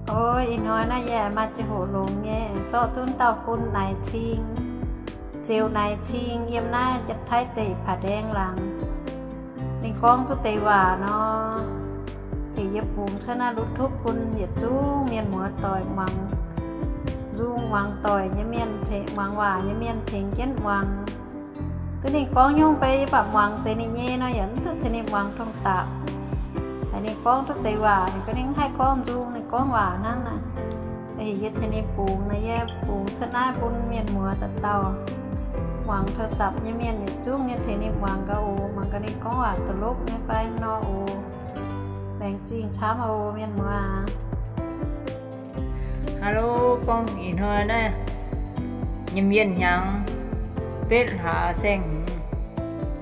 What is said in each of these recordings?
O, ih hnoi naaiv yie maaih ziangh hoc longx nyei, zorqv zunv dauh fun naaic cing, ziouc naaic cing yiem naaiv Janx-Taiv deic-bung laangz. Ninh gorngv duqv deix waac nor, heuc yie bungx cuotv naaiv YouTube bun yietc zungv mienh muoz doic muangx nzung muangx doic nyei mienh, muangx waac nyei mienh tengx jienv muangx. Duqv ninh gorngv nyungc beiv yie baac muangx deix ninh nyei nor, yaac mv duqv tengx ninh muangx dongh dapc. Haiz ninh gorngv duqv deix waac, ninh gorngv ninh mv haih gorngv nzung, ninh gorngv waac hnangv naaic. Heuc yie tengx ninh bungx naaic, yie bungx cuotv naaiv bun mienh muoz dauh dauh muangx โทรศัพท์ nyei mienh yietc zungv nyei tengx ninh muangx gau oc, muangx gaax ninh gorngv waac duqv lopv nyei fai nor oc. Laengz zingh camv oc mienh muoz aac. Hello, gorngv ih hnoi naaiv nyei mienh hnyangx betv hlaax saeng-hmz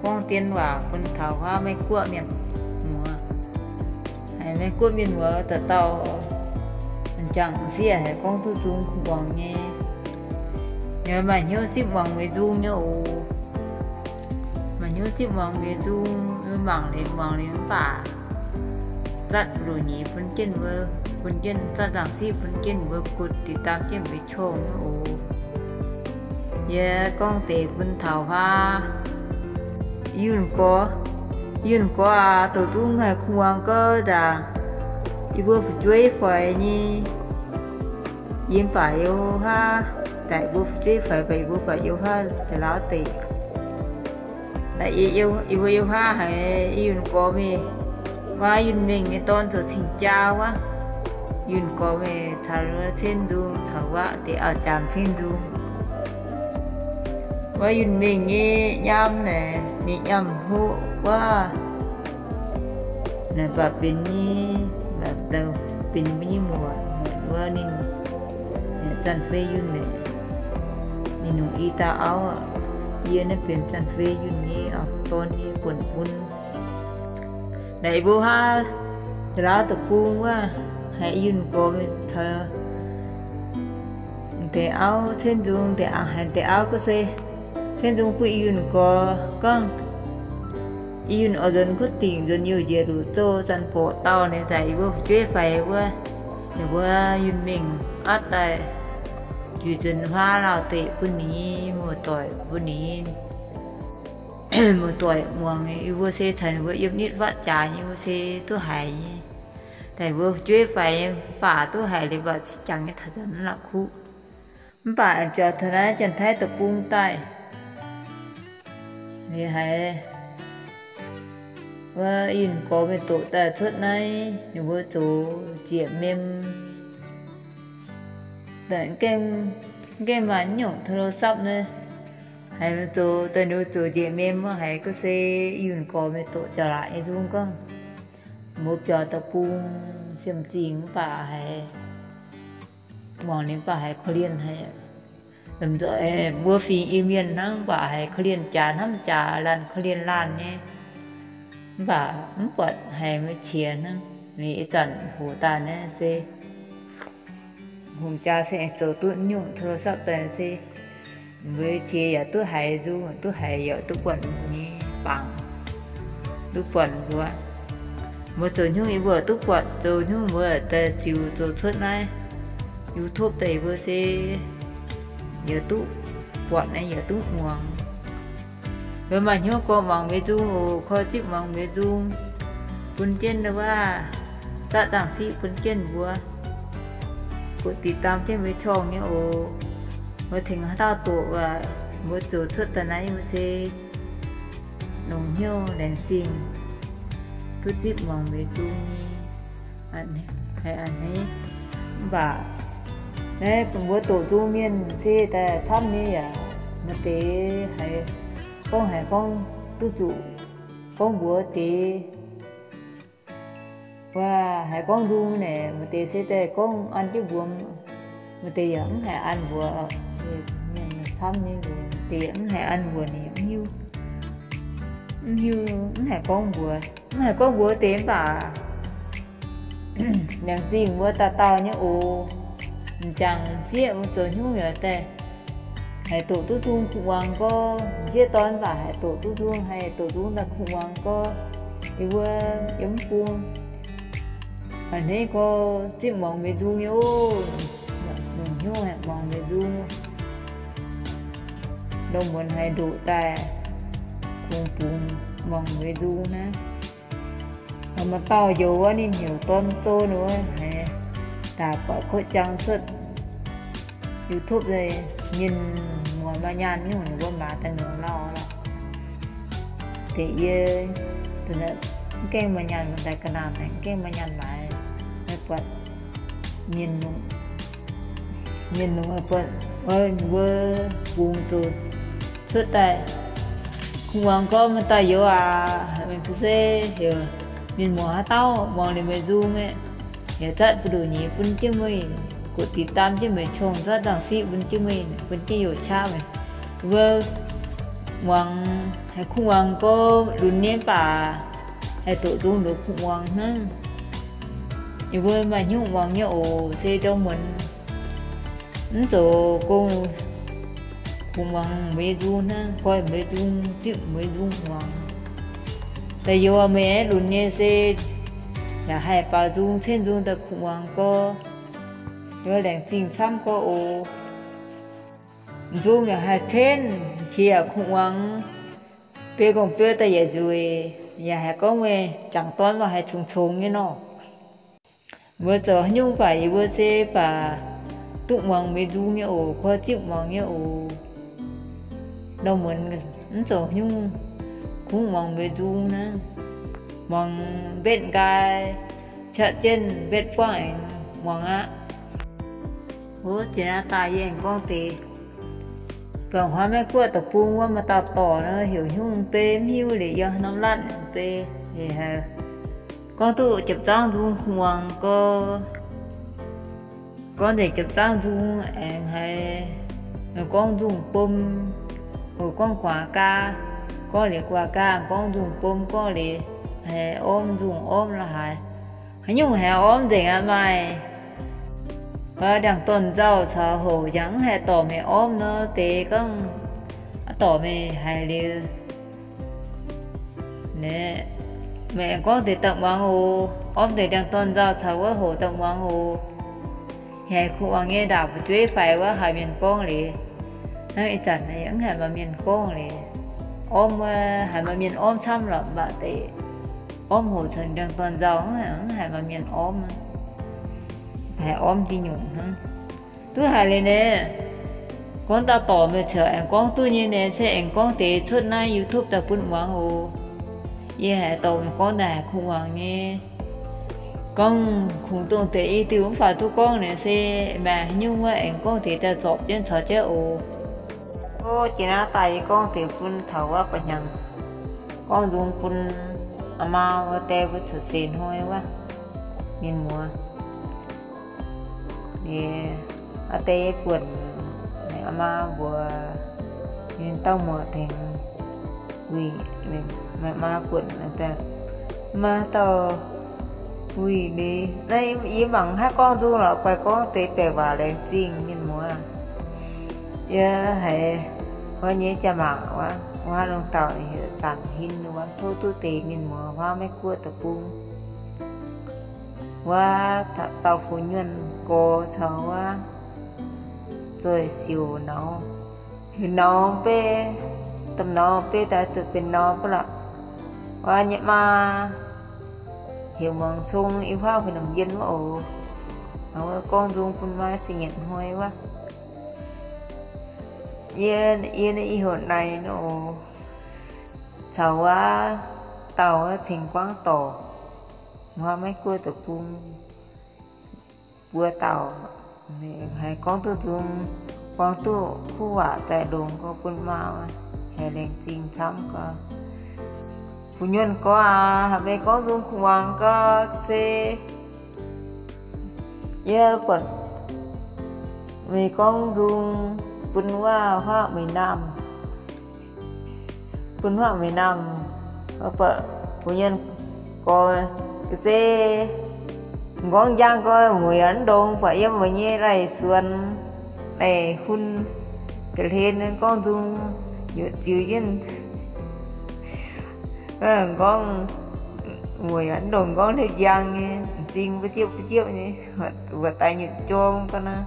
gorngv dien waac bun taux huaav Meiv Guoqv mienh muoz. Haiz Meiv Guoqv mienh muoz dauh dauh m'jangc m'sieqv haiz gorngv duqv nzung kuv muangx nyei. Yaac maaih hnyouv zipv muangx mbuo nzung nyei oc. Maaih hnyouv zipv muangx mbuo nzung, mangc liuz muangx liuz mv baac zatv luoqc nyeic bun jienv mbuo, bun jienv zatv nzangc-siqv bun jienv mbuo กดติดตาม jienv mbuo channel nyei oc. Yie gorngv deix bun taux huaav Yunh Gorx. Yunh Gorx aac, doqc zungv haiz kuv muangx gouv daaih, yie mbuo fu'jueiv faix nyei, yie mv baac yiem huaav daaih, yie mbuo fu'jueiv faix baac yie mbuo baac yiem huaav Janx-Lauv deic. Yie mbuo yiem huaav haiz Yunh Gorx mingh, wuov Yunh Mengh nyei dorn zoux cing-jaa wuov, Yunh Gorx mingh caux wuov Cen Nzung caux wuov deix auv-jaamz Cen Nzung. Wuov Yunh Mengh nyei nyaam naaic ninh nyaam hlo wuov, naaic baac benx nyei, benx mbuo nyei muoc, muoc wuov ninh, Zanc Fei Yunh naaic, ninh longc i dauh auv, yie naaiv benx Zanc Fei Yunh nyei dorn nyei buonc fun. Naaic yie mbuo huaav Janx-Lauv deic-bung wuov, haiz Yunh Gorx mingh caux deix auv Cen Nzung, deix haiz deix auv ga'sie. Cen Nzung bun Yunh Gorx gorngv, Yunh oix nzuonx kuv dingc, nzuonx youh njiec luc zouv, zanc-borqc dauh ninh daaih yie mbuo fu'jueiv faix wuov, ninh mbuo Yunh Mengh atv daaih juix nzuonx huaav Lauh deic bun ninh nyei muoz-doic, bun ninh nyei muoz-doic muangx. Yie mbuo se caux ninh mbuo yiem nitv fatv jaax nyei, mbuo se duqv haiz nyei. Daaih mbuo fu'jueiv faix nyei, mv baac duqv haiz liuz mv baac jangx nyei taux zanc mv la'kuqv. Mv baac aengx biaux taux naaiv Janx-Taiv deic-bung daaih, liuz haiz wuov Yunh Gorx mingh doqc daaih cuotv naaiv, ninh mbuo zoux njiec mem, mv gaengh maaih nyungc โทรศัพท์ naaiv, haiz zoux daaih ninh mbuo zoux njiec mem wuov, haiz ga'sie Yunh Gorx mingh doqc jauv-laatc nyei nzung gorngv, mbuo biaux deic-bung siemv-zingh mv baac haiz muangx ninh mv baac haiz korv-lienh haic. Mbuo fingx Iu-Mienh hnangv mv baac haiz korv-lienh jaax hnamv jaax, laanh korv-lienh laanh nyei. Mv baac mv buatc haiz mbuo qiex hnangv. Liuz ih zanc hoqc daaih naaiv se hungh jaa se aengx zoux duqv nyungc โทรศัพท์ daaih se mbuo qiex yaac duqv haiz nzung, duqv haiz yaac duqv buatc nyei bangc, duqv buatc mbuo. Mbuo zoux nyungc yie mbuo duqv buatc, zoux nyungc mbuo daaih ziux zoux cuotv naaiv YouTube daaih yie mbuo se yaac duqv buatc naaiv, yaac duqv muangx. Mbuo maaih hnyouv gorngv muangx mbuo nzung oc, koi zipv muangx mbuo nzung, bun jienv wuov, zatv nzangc-siqv bun jienv mbuo, กดติดตาม jienv mbuo ช่อง nyei oc. Mbuo tengx haaix dauh doqc waac, mbuo zoux cuotv daaih naaiv mbuo se longc hnyouv laengz zingh duqv zipv muangx mbuo nzung nyei. Haiz a'hneiv, mv baac naaiv mbuo doqc nzung mienh se daaih camv nyei yaac maaih deix haiz gorngv haiz gorngv duqv zuqc gorngv mbuox deix. Waac haiz gorngv nzung naaic maaih deix se daaih gorngv an jienv mbuox, maaih deix yaac mv haiz an mbuox. Camv nyei, maaih deix yaac mv haiz an mbuox, ninh mv hiuv, mv hiuv, mv haiz gorngv mbuox, mv haiz gorngv mbuox deix mv baac laengz zingh mbuo dauh dauh nyei oc. M'jangc m'sieqv mbuo zoux hnyouv yaac daaih haiz doqc duqv nzung kuv muangx gorx, m'sieqv dorn mv baac haiz doqc duqv nzung, haih doqc nzung daaih kuv muangx gorx. Yie mbuo yiem mv bung A'hneiv gorx zipv muangx mbuo nzung nyei oc. Longc hnyouv muangx mbuo nzung. Ndongc muonz haiz ndoqc daaih, kungx bungx muangx mbuo nzung naaiv. Maaih dauh njoux wuov, ninh heuc Dorn Zoh wuov, haiz daaih buatc kotv jang cuotv YouTube, mienh muoz maaih nyaanh nyungc, ninh mbuo maaiz daaih lorz lauh lorqc. Deix yie mv gaengh maaih nyaanh, maaih daaih ga'naaiv mv gaengh maaih nyaanh maaiz, buatc mienh nungx, mienh nungx buatc wuov bungx zuqc cuotv daaih. Kungx muangx gorngv, maaih dauh njoux aac, mienh se heuc mienh muoz haaix dauh muangx liuz meih nzung aeqv, yaac zatv buoz-ndoqv nyeiz bun jienv meih, กดติดตาม jienv meih ช่อง zatv nzangc siqv bun jienv meih, bun jienv youc qaqv meih. Mbuo muangx, haiz kungx muangx gorngv lunx nyei mv baac haih doqc nzung ndoqc kungx muangx hnangv. Yie mbuo maaih hnyouv muangx nyei oc, se ndongc muonz mv zoux gong, kungx muangx mbuo nyei nzung hnangv, koi mbuo nyei nzung, zipv mbuo nyei nzung muangx. Da'yietv meih aeqv, lunx nyei se yaac haih baaux nzung, cenv nzung daaih kungx muangx gorx, yaac laengz zingh camv gorx oc. Nzung yaac haih cenv, qiex yaac kungx muangx, biei gong-biouv daaih yaac nzueic, yaac haiz gorngv meih jangc dorn mv baac haiz congx-congx nyei nor. Mbuo zoux haaix nyungc baac yie mbuo se baac duqv muangx mbuo nzung nyei oc, koi zipv muangx nyei oc. Ndongc muonz mv zoux haaix nyungc, kungx muangx mbuo nzung naaiv, muangx mbetv nqaai, qaqv jienv mbetv buangv aengx muangx aqv. Ov, ziex naaiv daaih yie aengx gorngv deix. Buangh huaav Meiv Guoqv deic-bung wuov maaih dauh dorc nor, heuc haaix nyungc beiv mv hiuv liuz yiem norm laanh beiv, gorngv duqv jiepc zangv nzung kungx muangx gorx. Gorngv deix jiepc zangv nzung aengx haiz gorngv nzung bom, heuc gorngv guaax gaa, gorngv liuz guaax gaa, gorngv nzung bom, gorngv liuz haiz ormv nzung ormv la'haaix. Haaix nyungc haiz ormv nzengc aqv maaih. Ndiangx-dorn nzauh caux houc jangx mv haih dorc meih ormv nor, deix gorngv dorc meih haiz liuz, meih aengx gorngv deix daaih muangx oc. Ormv deix ndiangx-dorn nzauh caux wuov houc daaih muangx oc. Haiz kungx muangx nyei ndaauc fu'jueiv faix wuov haiz mienh gorngv liuz, hnangv ih zanc mv haiz maaih mienh gorngv liuz, ormv wuov haiz maaih mienh ormv camv lorqc, mv baac deix ormv houc caux ndiangx-dorn nzauh mv haiz maaih mienh ormv. Haiz ormv diuh nyungc hnangv. Duqv haiz liuz naaiv, gorngv dauh dorc meih caux aengx gorngv duqv nyei naaiv se aengx gorngv deix cuotv naaiv YouTube daaih bun muangx oc. Yie haiz dorc meih gorngv daaih haiz kungx muangx nyei. Gorngv kungx dongh deix i diuh mv faaux duqv gorngv naaiv se maaih haaix nyungc wuov aengx gorngv deix daaih zorpc jienv caux jienv oc. Ov, jiex naaiv daaih yie gorngv deix bun taux wuov ba'hnyangx gorngv nzung bun aa maa wuov die mbuo cuotv seix hnoi wuov mienh muoz. Aa die yie buonc aa maa mbuox ninh dauh muoz tengx wuic, maa buonc maa dauh wuic ni. Naaiv yie mangc haaix gorngv nzung lorqc, guaix gorngv deix baeqc waac laengz zingh mienh muoz. Yie haiz wuov nyei jaa-mangc wuov, wuov lungh dauh heuc Zanc Hin wuov, tov duqv deix mienh muoz huaav Meiv Guoqv deic-bung. Wuov dauh fu-nyuonh gorx caux wuov zoih siouc nauz, heuc nauz beiv, domh nauz beiv daaih zuqc benx nauz beiv lorqc. Wuov nyei maa heuc Muangx Cong, i huaav huin nomc yien wuov oc. Gorngv nzung bun maaih zingh nyetc hnoi wuov. Yie, yie naaiv i heuc Naix nor oc. Caux wuov dauh wuov ceng guangv dorc, huaav Meiv Guoqv deic-bung. Mbuo dauh haiz gorngv duqv nzung, gorngv duqv kuv waac daaih longx gorx bun maa haiz laengz zingh camv gorx. Fu-nyuonh gorx aac, haiz meih gorngv nzung kungx muangx gorx se yie buatc meih gorngv nzung bun wuov huaav Meiv Naamh, bun huaav Meiv Naamh, buatc fu-nyuonh gorx se m'nqorngv njang gorx mueic yaac mv ndongx, buatc yiem meih nyei lai-suonx, lai-hun, ga'hlen gorngv nzung nyutc ziux jienv m'nqorngv, Weic yaac mv longc gorngv hlen njang nyei, m'zing buo jiepv buo jiepv nyei, wuov daaih nyutc jorm ga'naaiv.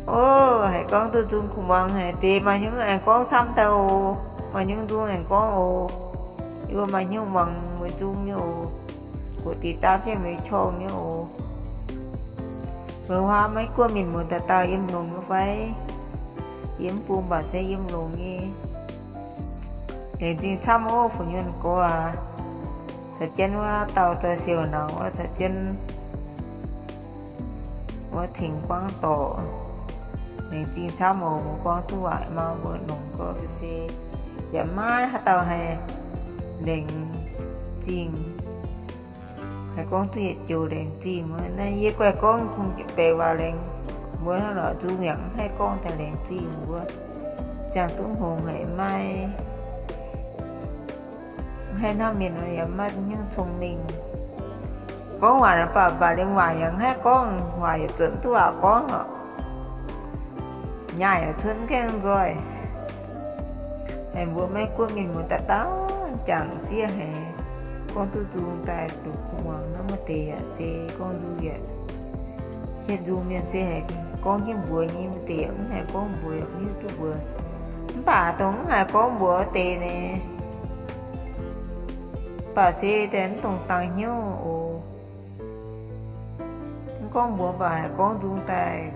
O, haiz gorngv duqv nzung kuv muangx haic deix maaih hnyouv aengx gorngv camv daaih oc. Maaih hnyouv nzung aengx gorngv oc. Yie mbuo maaih hnyouv muangx mbuo nzung nyei oc. Gox deix daav jienv mbuo ช่อง nyei oc. Mbuo huaav maiv guoqv mienh muoz dauh dauh yiem longx nyei fai? Yie mv bung baac se yiem longx nyei. Laengz zingh camv oc, fu'nyuonh gorx aac. Caux jienv wuov dauh doix siouc nauz wuov caux jienv wuov cingx guangv dorc. Laengz zingh camv oc, mbuo gorngv duqv waaic maa mbuo longx gorx ga'sie. Yaac maiv haaix dauh haih laengz zingh. Haih gorngv duqv yietc joux laengz zingh wuov. Naaiv yie guaih gorngv kungx baeqc waac laengz mbuo hnangv lorqc, nzung yaac mv haih gorngv daaih laengz zingh mbuo. Ziangh duqv hngongx haic maiv haih hnamv mienh nor yaac maiv hnyouv cong-mengh. Gorngv waac baac, baac liemh waac yaac mv haih gorngv, waac yaac zuotc duqv waac gorngv lorqc. Nyaah yaac cuotv mv gaengh nzoih. Haiz mbuo maiv guoqv mienh muoz dauh dauh jangx sieqv haiz gorngv duqv nzung daaih longx kuv muangx nor, maaih deix yaac zeiz gorngv nzung yaac hietv nzung mienh se haiz gorngv jienv mbuox nyei, maaih deix yaac mv haih gorngv mbuox, yaac mv hiuv duqv mbuox. Mv baac dongh mv haih gorngv mbuox wuov deix naaic, baac se daaih mv dongh dangx hnyouv oc. Mv gorngv mbuox baac haiz gorngv nzung daaih.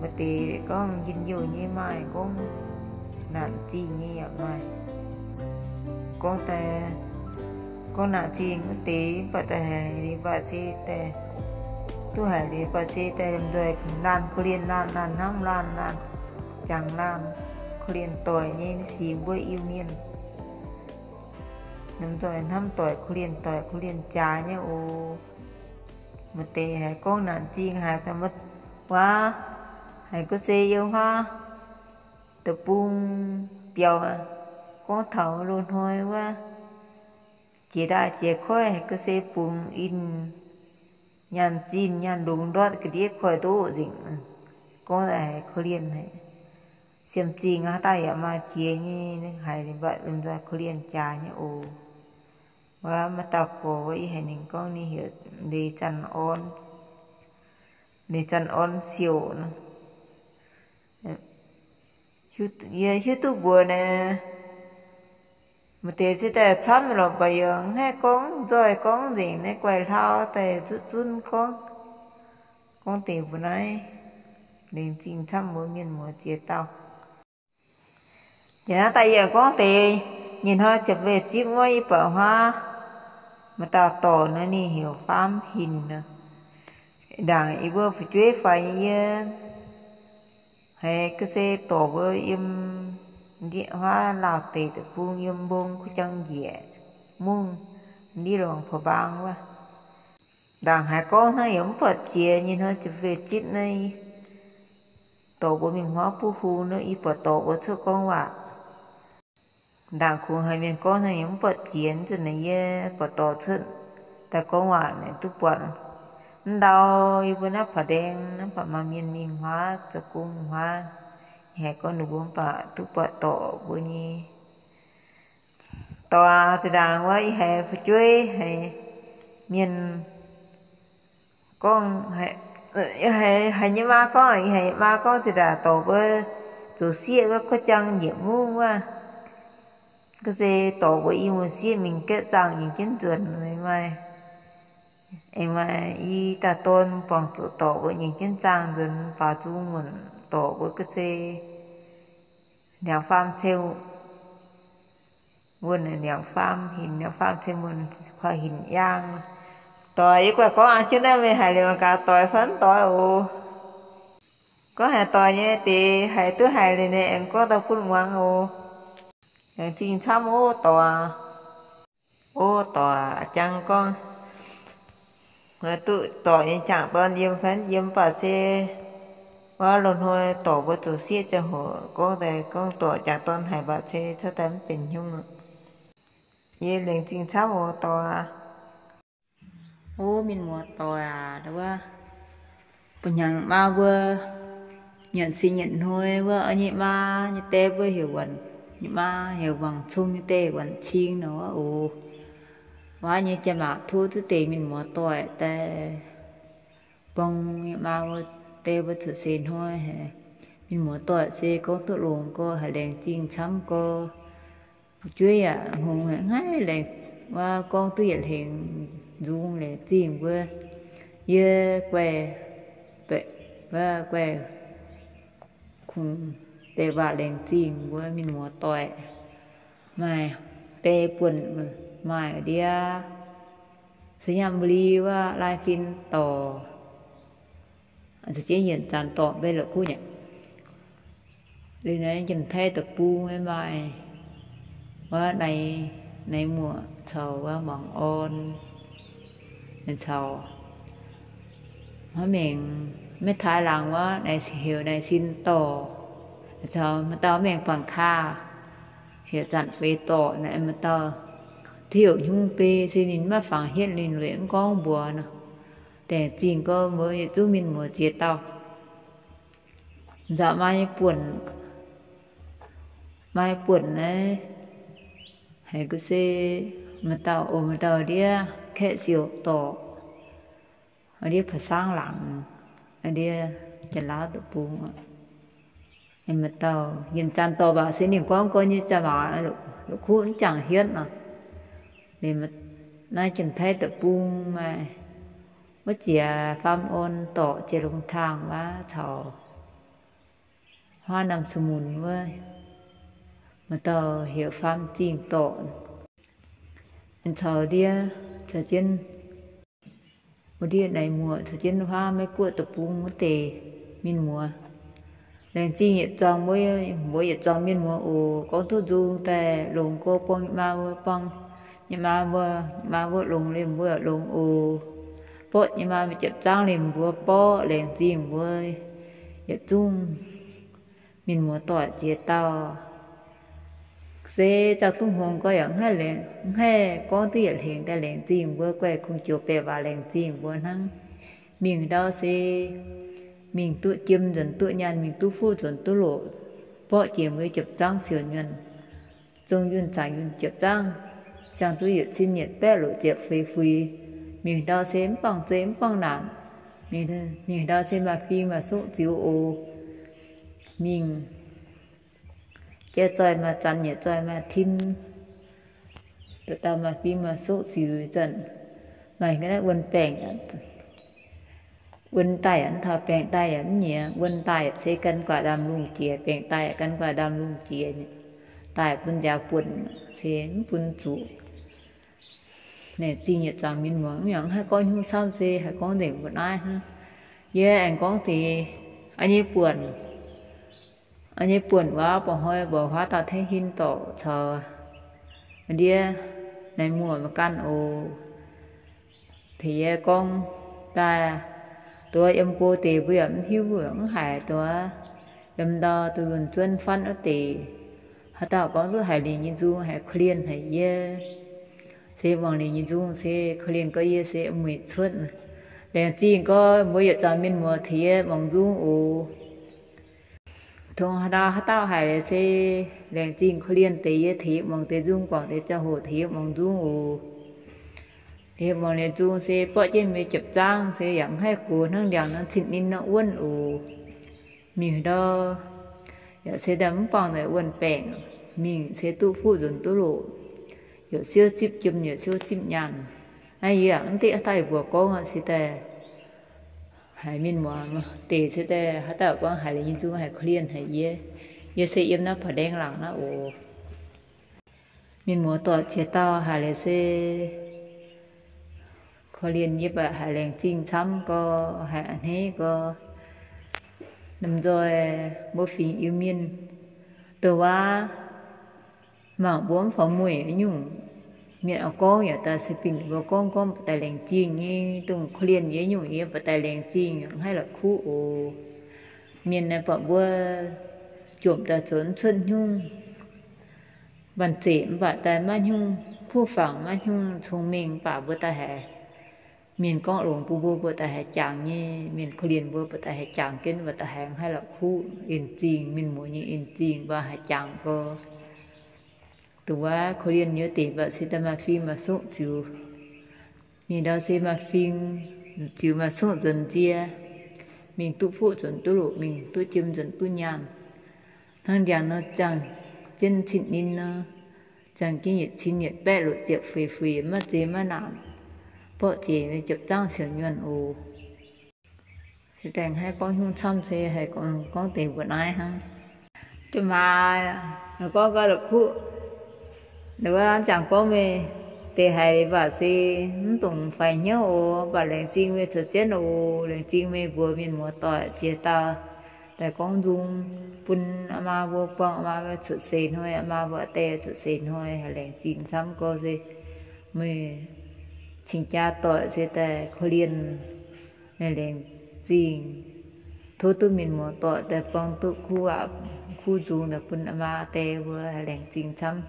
Maaih deix gorngv njien-youh nyei, maaih gorngv naanc zingh nyei yaac maaih. Gorngv daaih, gorngv naanc zingh wuov deix mv baac daaih haiz liuz baac se daaih duqv haiz liuz baac se daaih lomh nzoih laanh korv-lienh laanh, laanh hnamv laanh, laanh jangx laanh, korv-lienh doic nyei fingx mbuo Iu-Mienh. Lomh nzoih hnamv doic korv-lienh doic, korv-lienh jaax nyei oc. Maaih deix haiz gorngv naanc zingh haiz wuov, haiz gorngv se yiem huaav deic-bung biaux, gorngv taux loz-hnoi wuov jiex ndaaih jiex koiv haiz gorngv se bungx in nyaanh zinh nyaanh longx ndortv ga'ndiev koiv-ndoqv nzengc. Gorngv haiz korv-lienh haic. Siemv zingh haaix dauh yaac maaih jiex nyei, haiz liuz mbatc lomh nzoih korv-lienh jaax nyei oc. Wuov maaih dauh gorx wuov, yie haiz ninh gorngv ninh heuc Leiz Zanh Orn, Leiz Zanh Orn Siouc nor. Yie hiuv duqv mbuox naaic, maaih deix se daaih camv lorqc, mv baac yaac mv haih gorngv nzoih gorngv nzengc, naaiv guaih hlauv daaih zunv zunv gorngv, gorngv deix mbuo naaiv. Laengz zingh camv mbuo mienh muoz ziex dauh. Jiex naaiv daaih yie gorngv deix, nyei hnoi ziepc feix zipv wuov yie buatc huaav maaih dauh dorc nor, ninh heuc Faam Hinc nor. Ndaangc yie mbuo fu'jueiv faix nyei yie haiz ga'sie dorc mbuo yiem huaav laauh deic deic-bung yiem mbong kuv jang njiec mungv ndiev lorngx พะบาง wuov. Ndaangc haiz gorngv hnangv yaac mv buatc jiex, nyei hnoi ziepc feix zipv naaiv dorc mbuo mingh huaav buv hung nor, yie buatc dorc mbuo cuotv gorngv waac. Ndaangc kungx haiz mienh gorngv hnangv yaac mv buatc jiex, nzunc naaiv yie buatc dorc cuotv daaih gorngv waac naaic duqv buatc. Mv ndau yie mbuo naaiv ผาแดง naaiv baac maaih mienh mingh huaav zoux gong huaav, haiz gorngv ninh mbuo mv baac duqv buatc dorc mbuo nyei. Dorc aac, zinh ndaangc wuov yie haiz fu'jueiv haiz mienh gorngv, haiz nyei maa gorngv, yie haiz nyei maa gorngv zinh ndaangc dorc mbuo zoux sieqv wuov kuv jang njiec mungv wuov. Ga'sie dorc mbuo i muoz-sieqv mingh gaeqv zaangh nyungc jienv nzuonx maaih, aengx maaih i dauh dorn buangh zuqc dorc mbuo nyungc jienv zaangh nzuonx baaux nzung muonc dorc mbuo ga'sie niangx faam ceu wuonh, niangx faam hinc, niangx faam ceu muonh, kuaih hinc yaangh. Doix, yie guaih gorngv jienv naaiv meih haiz liuz mangc gaax doix fai mv doix oc. Gorngv haiz doix nyei deix haiz duqv haiz liuz ninh aengx gorngv daaih bun muangx oc. Laengz zingh camv oc doix. O doix, jangx gorngv duqv dorc nyei jangc dorn yiem fai mv yiem baac se wuov loz-hnoi dorc mbuo zoux sieqv ziangh hoc gorngv daaih gorngv dorc jangc dorn haic baac se cuotv daaih mv benx hnyouv. Yie laengz zingh camv oc doix. O mienh muoz doix aac, wuov buo hnyangx maa mbuo nyanc singx nyanc hnoi wuov, nyei maa nyei die mbuo heuc Waanc, nyei maa heuc Wangc Cung, nyei die Waanc Cing nor wuov oc. waac nyei jaa-maac tov duqv deix mienh muoz-doic daaih buang maa wuov deix mbuo cuotv seix hnoi haic. Mienh muoz-doic se gorngv duqv longx gorx, haih laengz zingh camv gorx. Fu'jueiv yaac hngongx haic, haiz laengz, wuov gorngv duqv yietc hlengx nzung laengz zingh mbuo. Yie guaih, wuov guaih kungx deix waac laengz zingh mbuo mienh muoz-doic. Maaih deix buonc maaih ndiev, Sainyabuli wuov Laaih Fin dorc, za'gengh yienc zanc dorc mbe la'kuqv nyei. Liuz naaiv Janx-Taiv deic-bung maaih wuov Naix, Naix Muoc caux wuov Muangx Orn, caux wuov mengh Meiv Taaix Laangz wuov Naix, heuc Naix Sin dorc, caux maaih dauh mengh Bangc Kaa, heuc Zanc Feix dorc. Naaiv maaih dauh, diuh hnyungv bei se ninh maiv fangx hietv, ninh weic mv gorngv mbuox nor. Laengz zingh gorx mbuo yietc zungv mienh muoz ziex dauh. Nzauc maaih nyei buonc, maaih nyei buonc naaiv, haiz gu se maaih dauh oc, maaih dauh ndiev Kaeqv Siouc dorc, ndiev Pa'sangv Laangz, ndiev Janx-Laauv deic-bung. Maaih dauh yienc zanc dorc baac se ninh gorngv gorx nyei jaa-maac la'kuqv mv jangx hietv nor. Naaiv Janx-Taiv deic-bung maaih wuov Jiex Faam Orn dorc, Jiex Longc Taangh wuov caux Huaav Namh Su Munc wuov, maaih dauh heuc Faam Zingh dorc, caux ndiev, caux jienv wuov ndiev Naix Muoc caux jienv Huaav Meiv Guoqv deic-bung wuov deix mienh muoz. Laengz zingh yietc zuangx mbuo, mbuo yietc zuangx mienh muoz oc. Gorngv duqv nzung daaih longx gorx buang nyei maa mbuo, buang nyei maa mbuo, maa mbuo longx liemh mbuo longx oc. Borqv nyei maa mbuo jiepv zaangv liemh mbuo borqv. Laengz zingh mbuo yietc zungv mienh muoz doic ziex dauh. Se zaangh duqv hngongx gorx yaac mv haih, gorngv duqv yietc hlengx daaih laengz zingh mbuo, guaih kungx joux baeqc waac laengz zingh mbuo hnangv. Mingh ndau se mingh duqv jiem nzuonx duqv nyaanh, mingh duqv fuqv nzuonx duqv loqc, borqv jiex mbuo jiepv zaangv siouc nyuonh, zong yunh zaangc yunh jiepv zaangv, siang duqv yietc cin yietc baeqv loqc ziepc feix fuix. Mingh ndau se mv buangh zei mv buangh naanc. Mingh ndau se maaih fing maaih suqv ziux oc. Mingh jaiv zoih maaih zanc, yietc zoih maaih tim. Dauh dauh maaih fing maaih suqv ziux zanc. Maaih ga'naaiv wuonh baengc, wuonh daaih yaac mv taux, baengc daaih yaac mv nyiex. Wuonh daaih yaac se gan guaax ndaamv-lungh jiex, baengc daaih yaac gan guaax ndaamv-lungh jiex. Daaih bun nziaaux buonc se mv bun zuqc. Naaic zingh yietc zuangx mienh muoz, mv yaac mv haih gorngv hnyouv camv, se haih gorngv nzengc mbuo naaiv hnangv. Yie aengx gorngv deix, a'nyei buonc, a'nyei buonc waac, ba'hnoi mbuox huaav dauh Taiv Hin dorc caux ndiev Naix Muoc mangc ganh oc. Tengx yie gorngv daaih, duqv yiem go deix mbuo yaac mv hiuv, mbuo yaac mv haiz duqv yiem ndau duqv lunh zuonv fatv wuov deix. Haaix dauh gorngv duqv haiz liuz nyei nzung haih korv-lienh haic yie. Se muangx liuz nyei nzung se korv-lienh gorx yie se mueic cuotv. Laengz zingh gorx mbuo yietc zuangx mienh muoz tengx yie muangx nzung oc. Tongx haaix ndau haaix dauh haiz se laengz zingh korv-lienh deix yie tengx yie muangx deix nzung, guangc deix ziangh hoc tengx yie muangx nzung oc. Tengx yie muangx liuz nzung se borqv jienv mbuo jiepv zaangv se yaac mv haih gox hnangv ndiangx nor cin ninh nor wuonv oc. Mingh ndau yaac se daaih mv buangh naaic wuonh baengc, mingh se duqv fuqv nzuonx duqv loqc, youc siouv zipv jiem, youc siouv zipv nyaanh. Naaiv yie yaac mv deix haaix dauh mbuox gorngv se daaih haiz mienh muoz deix se daaih haaix dauh gorngv haiz liuz nyei nzung haih korv-lienh haic yie. Yie se yiem naaiv Paa Ndaeng Laangc naaiv oc. Mienh muoz doic ziex dauh haiz liuz se korv-lienh yie, baac haiz laengz zingh camv gorx, haiz a'hneiv gorx. Lomh nzoih mbuo fingx Iu-Mienh douc waac mangc mbuo mv faaux mueic nyungc. Mienh oix gorngv yaac daaih se bingx mbuo gorngv, gorngv baac daaih laengz zingh nyei, dongh korv-lienh yie nyungc yie baac daaih laengz zingh, mv haih la'kuqv oc. Mienh naaiv buatc mbuo jomc daaih zoux mv cuotv hnyungv, banh zeqc mv baac daaih maiv hnyungv kuv fangx, maiv hnyungv cong-mengh, mv baac mbuo daaih haiz mienh gorngv longx bun mbuo, mbuo daaih haiz jangx nyei, mienh korv-lienh mbuo, mbuo daaih haiz jangx jienv, mbuo daaih haiz mv haih la'kuqv. En-zingh mienh muoz nyei en-zingh mbuo haiz jangx gorx. Douc waac korv-lienh yie deix mv baac se daaih maaih fing maaih suqv ziux. Ninh ndau se maaih fing, ziux maaih songv nzuonx nzie, mingh duqv fuqv nzuonx duqv loqc, mingh duqv jiem nzuonx duqv nyaanh. Hnangv ndiangx nor ziangh jienv cin ninh nor, ziangh jienv yietc cin yietc baeqv loqc ziepc fuix fuix maiv zeiz maiv naanc, borqv jiex jopv zaangv siouc nyuonh oc. Se daaih hnangv gorngv hnyouv camv se haiz gorngv deix mbuo naaiv hnangv. Jaa-maaz gorngv gau la'kuqv, wuov jangx gorngv meih deix haiz mv baac se mv dungx faix hnyouv oc. Mv baac laengz zingh meih caux jienv oc. Laengz zingh meih mbuox mienh muoz-doic ziex dauh daaih gorngv nzung bun aa maa mbuo buangh aa maa mbuo cuotv seix hnoi, aa maa mbuo aa die cuotv seix hnoi. Haiz laengz zingh camv gorngv se meih cing-jaa doic se daaih korv-lienh. Laengz zingh tov duqv mienh muoz-doic daaih buangh duqv kuv waac kuv nzung daaih bun aa maa die mbuo. Haiz laengz zingh camv.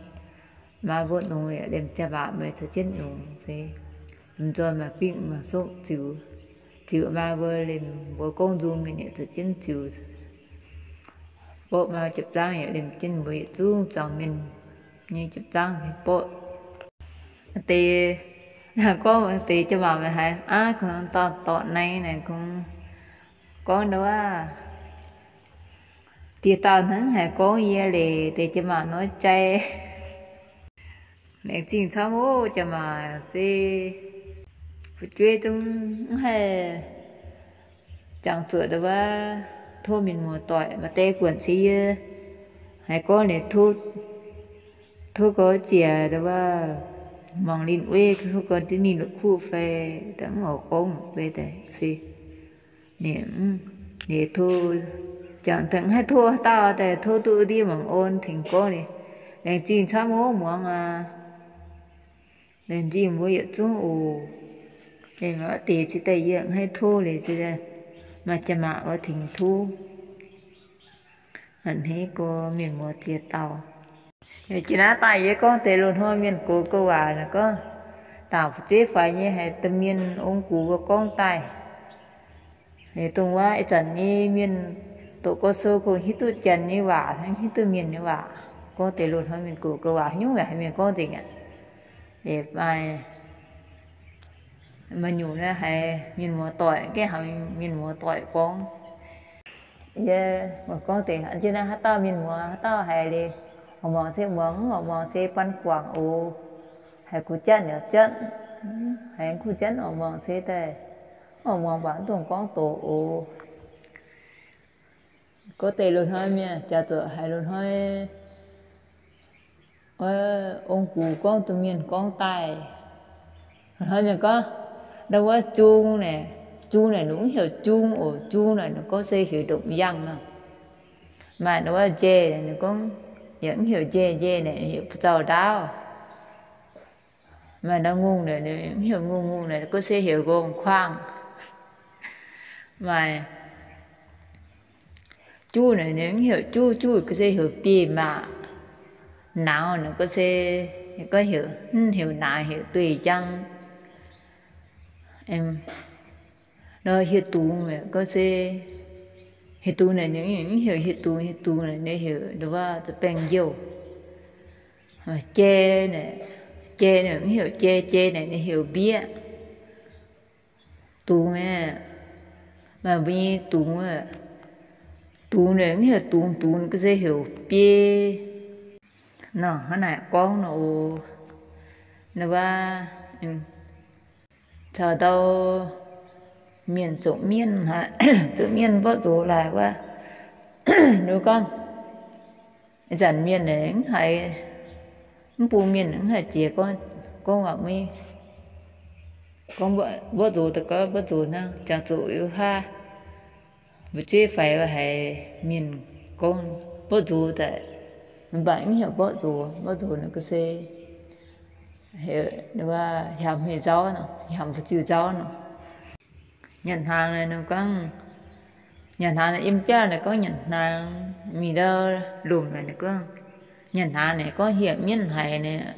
Maa mbuo longx yaac liemh jaa-maaz meih caux jienv longx se lomh nzoih maaih fingx maaih sokv ziux, ziux maa mbuo liemh mbuo gorngv nzung mienh yaac caux jienv ziux. Borqv maa jopv zaangv yaac liemh jienv mbuo yietc zungv zuangx mienh nyei jopv zaangv borqv. Deix gorngv deix jaa-maaz meih haiz aav kungx dorh dorc naaiv naaic kungx gorngv nduov, dieh dauh hnangv haiz gorngv yie leiz deix jaa-maaz nor jai. Laengz zingh camv oc. Jaa-maaz se fu'jueiv zungv mv haih jangx zuoqc nduov, tov mienh muoz-doic maaih die buonc se yie haiz gorngv liuz tov, tov gorx ziec nduov, mangc linh wei, tov gorx div ninh la'kuqv fai daaih mv oix gorngv fai daaih se ninh tov, jangx daaih mv haih tov haaix dauh daaih tov duqv ndiev mangc orn tengx gorngv liuz. Laengz zingh camv oc muangx aac. Laengz zingh mbuo yietc zungv oc. Laengz deix cingx daaih yie mv haih tov liuz cingx daaih maaih jaa-maaz wuov tengx tov. A'hneiv gorx mienh muoz ziex dauh. Jiex naaiv daaih yie gorngv deix loz-hnoi mienh gox gouv waac naaic gorngv, dangc fu'jueiv faix nyei haiz domh mienh ong-gux mbuo gorngv daaih. Dongh wuov ih zanc nyei mienh doqc gau sou kungx hiuv duqv janx nyei waac hnangv hiuv duqv mienh nyei waac. Gorngv deix loz-hnoi mienh gox gouv waac haaix nyungc yaac haiz mienh gorngv nzengc aqv. Maaih maaih nyungc naaiv haiz mienh muoz-doic, gaengh haiz mienh muoz-doic gorngv. Yie gorngv deix jienv naaiv haaix dauh mienh muoz haaix dauh haiz liuz, oix muangx se muangx, mv oix muangx se baan guangc oc. Haiz kuv janv yaac janv, haiz kuv janv oix muangx se daaih, oix muangx baac mv dungx gorngv doqc oc. Gorngv deix loz-hnoi mienh jaax zuqc haiz loz-hnoi ong-gux gorngv domh mienh gorngv daaih. Loz-hnoi mienh gorngv, ndau wuov jung naaic, jung naaic ninh mv heuc jung oc. Jung naaic ninh gorngv se heuc ndopv-yangh nor. Maaih ndau wuov njei naaic ninh gorngv yaac mv heuc njei, njei naaic heuc buoz-zaux ndaauv. Maaih ndau ngongh naaic ninh mv heuc ngongh, ngongh naaic gorngv se heuc ngongh kuangh. Maaih juv naaic ninh mv heuc juv, juv gorngv se heuc biei maac. Nauz naaic gorngv se, gorngv heuc, mv heuc nauz, heuc duih njang. Nor hieh dungz gorngv se, hieh dungz naaic ninh mv heuc hieh dungz, hieh dungz naaic ninh heuc nduov za'baengh-youh. Jai naaic, jai naaic mv heuc jai, jai naaic ninh heuc mbieqv. Dungz aeqv, maaih mbuo nyei dungz, dungz naaic mv heuc dungz, dungz gorngv se heuc biei. Nor hnangv naaic gorngv nor oc. Nduov, caux ndau mienh zoqc mienv, zoqc mienv mborqv nzox laaix wuov, nduov gorngv, ih zanc mienh naaic mv haiz, mv bung mienh mv haih jiex gorngv, gorngv waac muiv, gorngv mborqv nzox daaih gorngv mborqv nzox hnangv, jangx zuqc yiu haav, fu'jueiv faix haiz mienh gorngv mborqv nzox daaih, mv baac mv heuc mborqv nzox. Mborqv nzox naaic gorngv se heuc, heuc nzauv nor, heuc fu'jueiv nzauv nor. Nyanc hnaangx naaic ninh gorngv, nyanc hnaangx naaic yiem biauv naaic gorngv nyanc hnaangx, mingh ndau lomc naaic ninh gorngv nyanc hnaangx naaic gorngv hieh mienv haic naaic,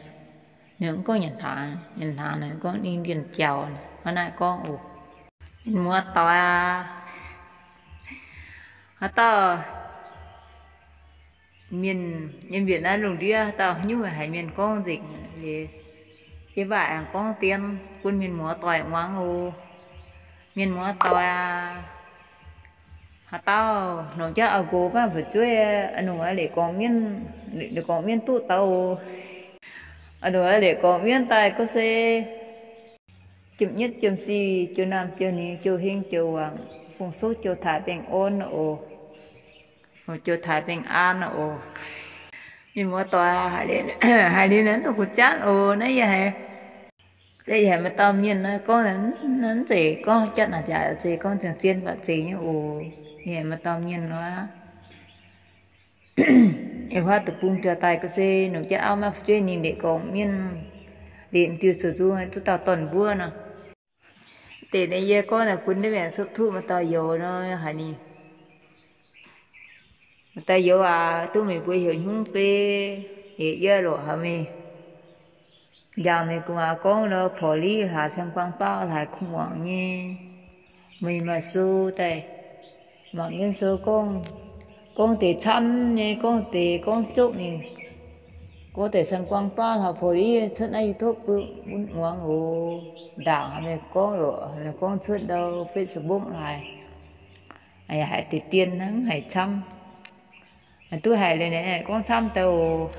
ninh mv gorngv nyanc hnaangx. Nyanc hnaangx naaic gorngv ninh ndienh jaux hnangv naaiv gorngv oc. Mienh muoz-doic aac, haaix dauh mienh yiem mbietc naaiv lungh ndiev haaix dauh haaix nyungc haiz mienh gorngv nzengc liuz, Yie mv baac aengx gorngv dien bun mienh muoz doic muangx oc. Mienh muoz doic aac, haaix dauh longc jauv auv-nqox maiv fu'jueiv, a'nungc aac liuz gorngv mienv, liuz gorngv mienv duqv daaih oc. A'nungc aac liuz gorngv mienv daaih gorngv se jiem-nyietv jiem-sic, jiu-naamh jiu-ningx, jiu-hingh jiu-wangc, fungx suqv jiu-taaix baengh orn oc. Jiu-taaix baengh an oc. Mienh muoz doic, haiz liuz naaiv duqv kuv janv oc. Naaiv yie haiz, yie haiz maaih dauh mienh gorngv, mv zeiz gorngv jatv naaic jaax, zeiz gorngv ziangh zien baac zeiz nyei oc. Yie haiz maaih dauh mienh nor, ih huaav deic-bung biaux daaih gorngv se longc jauv auv maiv fu'jueiv ninh liuz gorngv mienv, liuz diuh zoux nzung duqv dauh dorn mbuov nor. Deix naaiv yie gorngv naaic bun naaiv maengc suqv tuqv maaih dauh youz nor haiz ninh, maaih dauh youz aac, duqv meih mbuo heuc hnyungv beiv, heuc yie lorqc haiz meih njaaux meih gu'nguaaz gorngv nor, porv liv hlaax cang guaang baav hlaax kuv muangx nyei. Meih maaih sou daaih mangc jienv sou gorngv, gorngv deix camv nyei, gorngv deix gorngv jopv mingh, gorngv deix cang guaang baav hlaax porv liv cuotv naaiv YouTube bun muangx oc. Ndaangc haiz meih gorngv lorqc, haiz meih gorngv cuotv ndau Facebook laaix, haiz deix dien hnangv, haiz camv. Duqv haiz liuz naaic gorngv camv daaih oc.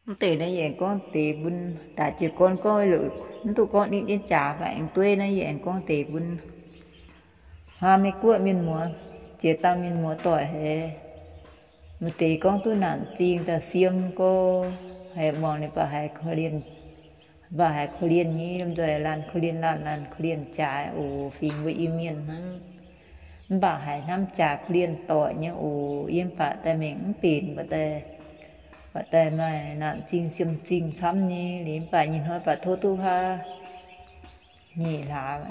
Mv deix naaiv yie aengx gorngv deix bun, daaih jiez gorn gorngv, mv duqv gorngv nitv jienv jaax, mv baac aengx dueiv naaiv yie aengx gorngv deix bun huaav Meiv Guoqv mienh muoz, ziex dauh mienh muoz doic haiz, maaih deix gorngv duqv naanc zingh daaih siem gorx, haiz muangx liuz baac haiz korv-lienh, baac haiz korv-lienh nyei, lomh nzoih laanh korv-lienh laanh, laanh korv-lienh jaax oc. Fingx mbuo Iu-Mienh hnangv, mv baac haiz hnamv jaax korv-lienh doic nyei oc. Yie mv baac daaih mengh mv benx, baac daaih, baac daaih maaih naanc zingh siem zingh camv nyei. Liuz mv baac nyei hnoi baac tov duqv huaav nyeic hlaax,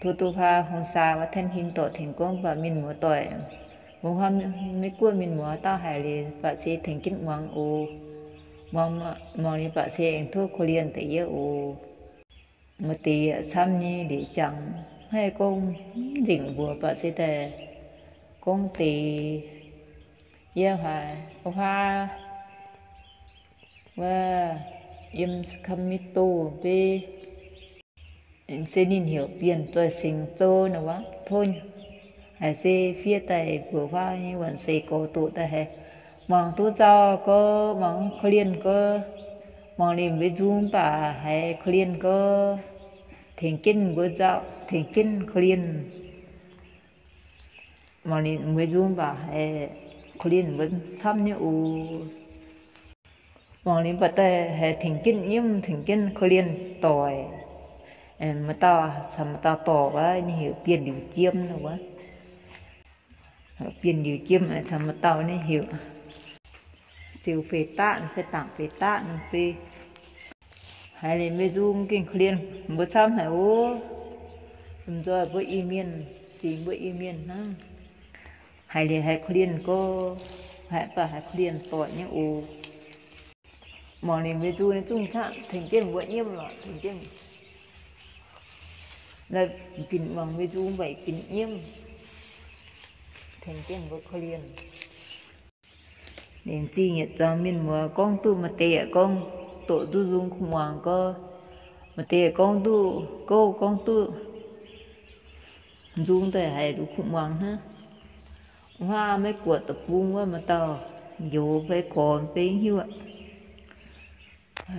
tov duqv huaav hungh saa wuov Tanh Hinh dorc tengx gorngv baac mienh muoz doic, mbuo huaav Meiv Guoqv mienh muoz dauh haiz liuz baac se tengx jienv muangx oc. Muangx, muangx liuz baac se aengx tov korv-lienh deix yie oc. Maaih deix camv nyei liuz jangx, haih gorngv nzengc mbuox baac se daaih gorngv deix yie haiz huaav wuov yiem Sacramento beiv, se ninh heuc Bienh Zoih Singx Zou nor wuov. Tov haiz se fiev daaih mbuox huaav nyei wuonc seix gorx doqc daaih haiz, muangx duqv nzauh gorx, muangx korv-lienh gorx, muangx liuz mbuo nzung baac haiz korv-lienh gorx, tengx jienv mbuo nzauh, tengx jienv korv-lienh. Muangx liuz mbuo nzung baac haiz korv-lienh mbuo camv nyei oc. Muangx liuz baac daaih haiz tengx jienv nyiemv, tengx jienv korv-lienh doic. Maaih dauh caux maaih dauh dorc wuov, ninh heuc Bienh Liuz Jiem wuov. Bienh Liuz Jiem caux maaih dauh ninh heuc Ziux Feix Daqv, Feix Dangc Feix Daqv nor se. Haiz liuz mbuo nzung gengh korv-lienh mbuo camv haic oc. Lomh nzoih mbuo Iu-Mienh, fingx mbuo Iu-Mienh hnangv. Haiz liuz haiz korv-lienh gorx, haiz baac haiz korv-lienh doic nyei oc. Muangx liuz mbuo nzung nyei zungv camv, tengx jienv mbuo nyiemv lorqc, tengx jienv. Naaiv binc muangx mbuo nzung mbaih binc nyiemv, tengx jienv mbuo korv-lienh. Laengz zingh yietc zuangx mienh muoz gorngv duqv maaih deix yaac gorngv doqc duqv nzung kuv muangx gorx, maaih deix yaac gorngv duqv gouv gorngv duqv nzung daaih haiz duqv kuv muangx hnangv. Huaav Meiv Guoqv deic-bung wuov maaih dauh youz fai gorx fai mv hiuv aqv.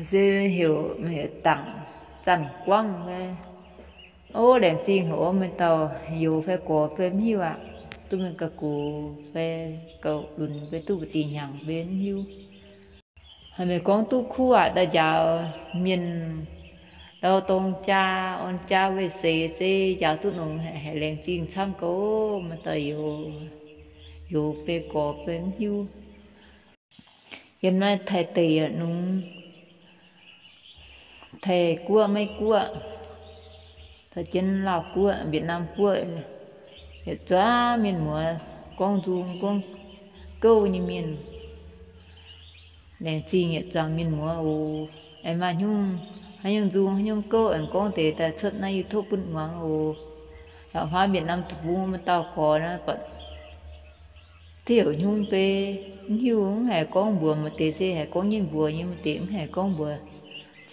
Se heuc, heuc Dangc Zanc Guangv fai, o, laengz zingh haic o, maaih dauh youz fai gorx fai mv hiuv aqv. Duqv mingh gauh gox fai gauh lunx fai duqv mbu'ziex hnyangx fai mv hiuv. Haaix meih gorngv duqv kuv aqv, daaih njaaux mienh ndau dorng jaa, orn jaa weih seix se njaaux duqv nongx haic, laengz zingh camv gauh. Maaih dauh youz, youz fai gorx fai mv hiuv. Yiem naaiv Taiv deic yaac nungx, Taiv Guoqv, Meiv Guoqv, caux jienv Laauh Guoqv, Việt Nam Guoqv, yietc zungv mienh muoz gorngv nzung gorngv gouv nyei mienh. Laengz zingh yietc zuangx mienh muoz oc. Aengx maaih nyungc, haaix nyungc nzung, haaix nyungc gouv, aengx gorngv deix daaih cuotv naaiv YouTube bun muangx oc. Yaac huaav Việt Nam deic-bung maaih dauh gorx naaiv, buatc deix heuc nyungc bei, mv hiuv, mv haiz gorngv mbuox. Maaih deix se haiz gorngv nyei mbuox nyei, maaih deix mv haiz gorngv mbuox.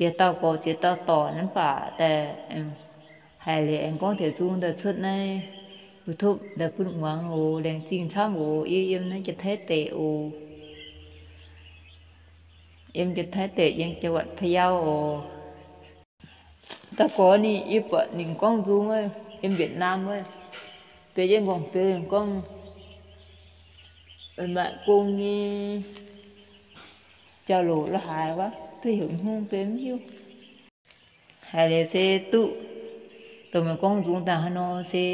ziex dauh gorx ziex dauh dorc naaiv mv baac daaih haiz liuz aengx gorngv deix nzung daaih cuotv naaiv YouTube daaih bun muangx oc. Laengz zingh camv oc. Yie yiem naaiv Janx-Taiv deic oc. Yiem Janx-Taiv deic, yiem จังหวัดพะเยา oc. Dauh gorx ninh, yie buatc ninh gorngv nzung wuov, yiem Việt Nam wuov, biei jienv nqorngv-beu gorngv maaih gong nyei jauv-louc lo haaix wuov, duqv heuc hnyungv biei mv hiuv. Haiz liuz se duqv dongh meih gorngv nzung daaih haaix nor se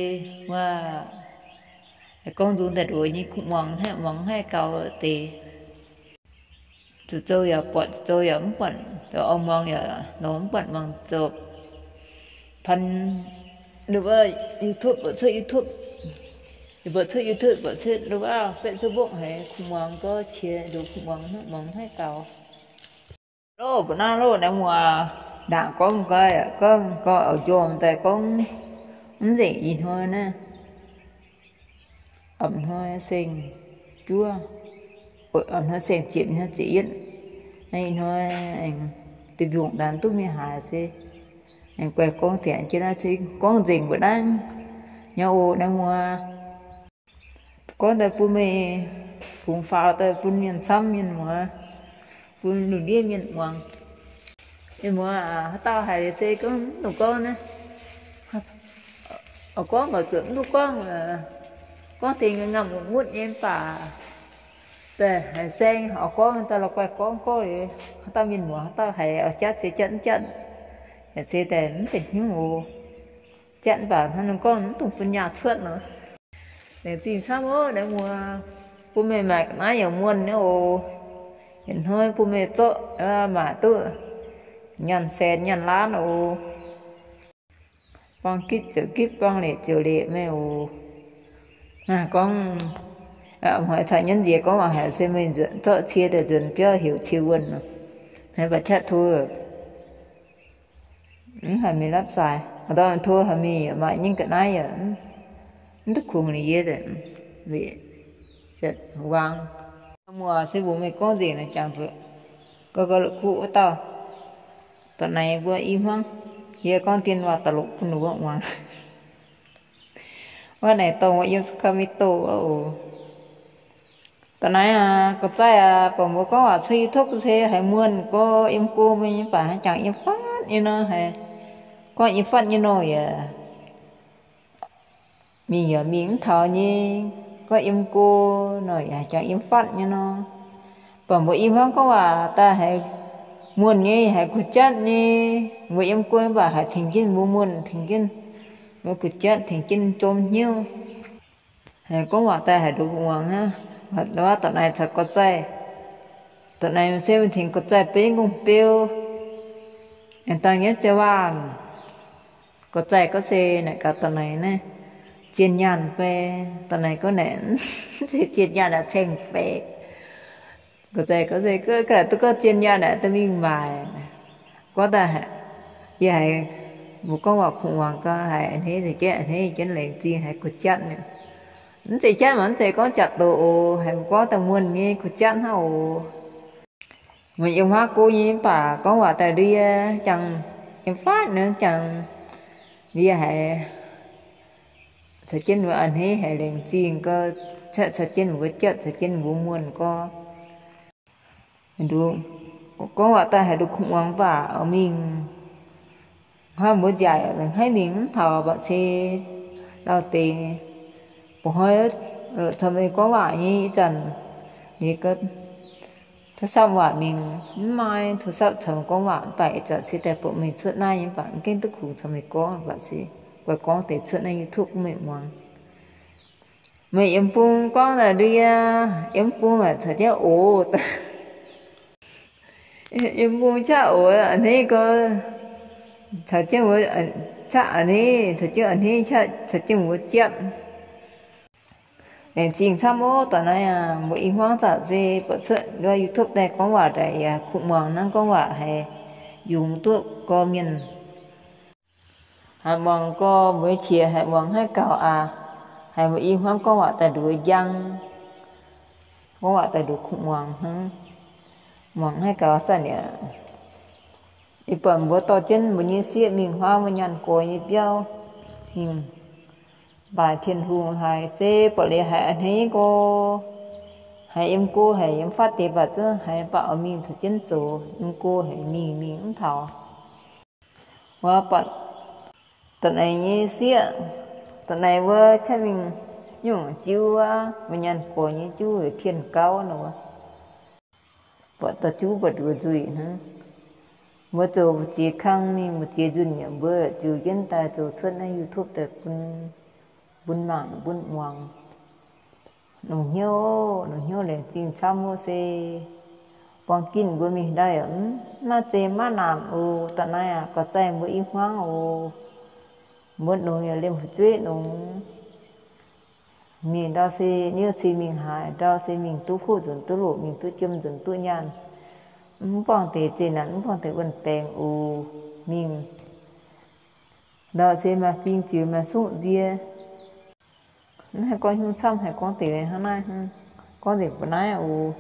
wuov, gorngv nzung daaih nduov nyei kuv muangx haih, muangx haih gaux deix. Zuqc zoux yaac buatc, zuqc zoux yaac mv buatc, oix muangx yaac lorz mv buatc muangx zoux. Pan wuov YouTube, buatc cuotv YouTube, buatc cuotv YouTube, buatc cuotv wuov Facebook haiz kuv muangx gorx qiex nduov kuv muangx, muangx haih gaux. Loh, mbuo naaiv loh naaiv muoz, ndaangc gorngv gau, gorngv gau, oix njormh daaih gorngv mv nzengc ih hnoi naaiv. Opc hnoi seng juov, opc hnoi seng ziepc, ih hnoi ziepc yietv. Naaiv ih hnoi aengx deix mbiungc daan duqv mingh haaix se aengx guaih gorngv diec jienv naaiv se gorngv nzengc mbuo naaiv nyei oc naaiv muoz. Gorngv daaih bun meih fungx faaux daaih bun mienh camv mienh muoz, bun lungh ndiev mienh muangx. Mienh muoz aac, haaix dauh haiz se gorngv mv dungx gorngv naaiv. Oix gorngv mv baac zuotc mv duqv gorngv, gorngv deix ngamv mutv nyei mv baac daaih haiz saeng oix gorngv daaih la'guaih gorngv gorngv liuz, haaix dauh mienh muoz haaix dauh haiz oix jatv se jatv, mv jatv se daaih mv benx hnyouv oc. Jatv mv baac hnangv nor gorngv mv dungx bun nyaah cuotv nor. Laengz zingh camv oc naaiv muoz, bun meih maaic ga'naaiv yaac muonh nyei oc. Yietc hnoi bun meih zorqv maaic duqv nyaanh saeng nyaanh laanv oc. Buang gitv ziouc gitv, buang leqc ziouc leqc meih oc. Gorngv haaix caux nyunv nziex gorngv waac haic se meih zorqv cie daaih nzuonx biauv heuc cie wuonh nor. Haaix baac qaqv tov mv haih mingh lapv zaaix, dorh tov haih mingh yaac maaih nyei ga'naaiv yaac mv duqv kungx liuz yie, muangx. Muoz se mbuox meih gorngv nzengc naaic jangx zuqc gau gau la'kuqv wuov dauh. Da'naaiv mbuo i hmuangv, yie gorngv dien waac da'lopc bun ninh mbuo muangx. Wuov naaic dongh wuov yiem Sacramento wuov oc. Da'naaiv aac, gorx-zaih aac, baac mbuo gorngv waac cuotv YouTube se haiz muonh gorx, yiem go mingh nyei baac haaix jangx yiem fatv nyei nor, haiz gorngv yiem fatv nyei nor yaac mingh yaac mingh mv taux nyei, gorngv yiem go nor yaac haaix jangx yiem fatv nyei nor. Baac mbuo i hmuangv gorngv waac daaih haiz muonh nyei, haiz kuh jatv nyei. Mbuo yiem go mv baac haiz tengx jienv mbuo muonh, tengx jienv mbuo kuh jatv, tengx jienv jom hnyouv. Haiz gorngv waac daaih haiz nduov muangx hnangv. Waac da'naaiv caux gorx-zaih, da'naaiv se mingh tengx gorx-zaih beiv ngongh beu, aengx dangh nyei zeiv waanc. Gorx-zaih gorngv se naaic gaax da'naaiv naaiv zien nyaanh fai? Da'naaiv gorngv naaic, zien nyaanh aeqv, ceng fai? Gorx-zaih gorngv se ga'naaiv duqv gorngv zien nyaanh aeqv, duqv mingh maaic. Gorngv daaih yie haiz mbuo gorngv waac kuh muangx gau, haiz a'hneiv nzengc jienv, a'hneiv jienv, laengz zingh haiz kuh jatv nyei. Mv zeiz jatv mv zeiz gorngv jatv doqc oc, haiz mbuo gorngv daaih muonh nyei kuh jatv hnangv oc. Meih yiem huaav go nyei mv baac gorngv waac daaih ndie jangx, yiem fatv nyei jangx, ndie haiz caux jienv mbuo a'hneiv haiz laengz zingh gau, caux jienv mbuo jatv, caux jienv mbuo muonh gau. Gorngv waac daaih haiz nduov kuh muangx baac oix mingh hnoi mbuo nziaauc hnangv mingh mv taux baac se lauh deix. Ba'hnoi caux meih gorngv waac nyei ih zanc, ninh gov tov sapv waac mingh mv maaih tov sapv caux meih gorngv waac mv baac ih zanc se daaih buatc meih cuotv naaiv nyei mv baac mv gaengh duqv kungx caux meih gorngv baac se guai gorngv deix cuotv naaiv YouTube bun meih muangx. Meih yiem bung gorngv naaic ndie, yiem bung aeqv, caux jienv oc. Yiem bung qaqv oc, a'hneiv gau, caux jienv wuov qaqv a'hneiv, caux jienv a'hneiv qaqv, caux jienv wuov jatv. Laengz zingh camv oc. Da'naaiv aac, mbuo i hmuangv zanc se buatc cuotv YouTube daaih gorngv waac daaih yaac kuh muangx hnangv, gorngv waac haiz yungz duqv gorx mienh. Haiz muangx gorx mbuo qiex haiz muangx haiv gaux aac. Haiz mbuo i hmuangv gorngv waac daaih nduov njang, gorngv waac daaih nduov kuh muangx hnangv. Muangx haiv gaux zanc yaac Ih buatc mbuo dorh jienv mbuo nyei sieqv mingh huaav wuov nyaanh goix nyei biauv, mingh baaix Tin-Hungh haic, se buatc liuz haiz a'hneiv go, haiz yiem go haic, yiem fatv deix mv baac zungv haiz baac oix mingh caux jienv zoux, yiem go haic mingh mingh mv taux. Wuov buatc da'naaiv nyei sieqv, da'naaiv wuov qaqv mingh nyungc jiuv wuov, mbuo nyaanh goix nyei jiuv tien gauv nor wuov. Buatc dorh juv buatc nduov nzuih hnangv. Mbuo zoux mbu'ziex kang mingh, mbu'ziex nzunc yaac mbuo ziux jienv daaih zoux cuotv naaiv YouTube daaih bun, bun mangc bun muangx. Longc hnyouv, longc hnyouv laengz zingh camv wuov se buang ginh mbuo mingh ndau yaac mv maaih zei maiv naanc oc. Da'naaiv aac gauh zaih mbuo i hmuangv oc. Mbuo longx yaac liemh fu'jueiv longx. Mingh ndau se niouv cing mingh haaix, ndau se mingh duqv hoqv nzunc duqv loqc, mingh duqv jiem nzunc duqv nyaanh. Mv buangh deix zeqc naanc, mv buangh deix wuonh baengx oc. Mingh ndau se maaih fing ziux maaih suqv nzie. Mv haih gorngv hnyouv camv, haih gorngv deix hnangv naaiv, gorngv nzengc mbuo naaiv oc.